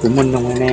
Kuv muaj noog ne.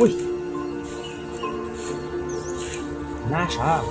Ui, nab sav.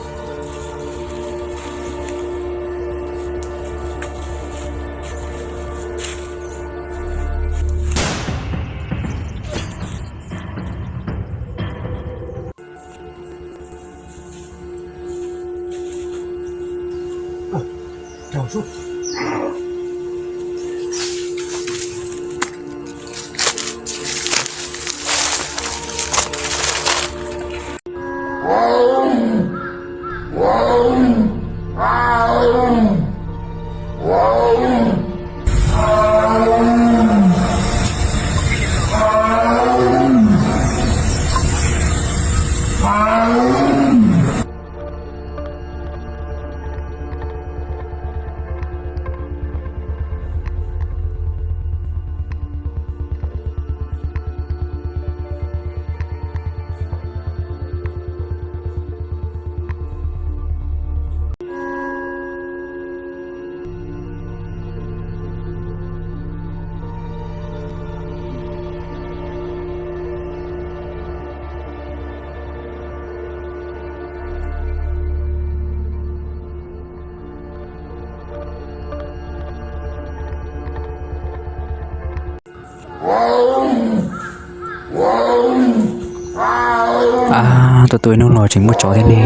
Ab, tuaj tuaj ib hnub los tseem muaj tsov thiab ne.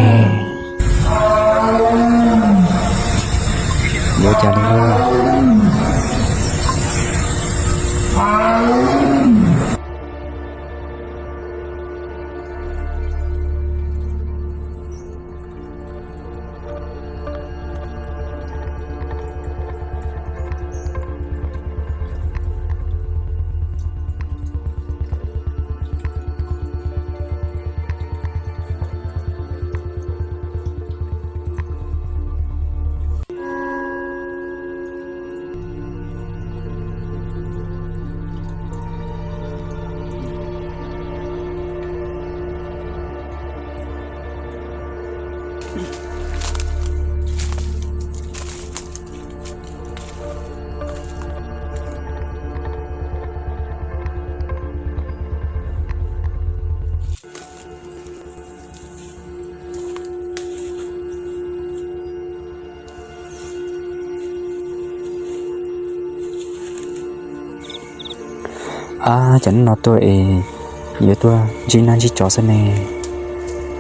Yuav cas li lauj? Ab, cas hnub no tuaj es yuav tuaj ntsib nab ntsib tsov xwb ne.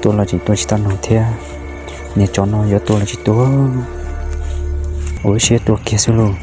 Tuaj los tseem tuaj tsis tau noog thiab. Niag tsov no yuav tua los tsis tua, ua ib siab tua kiag xwb lauj.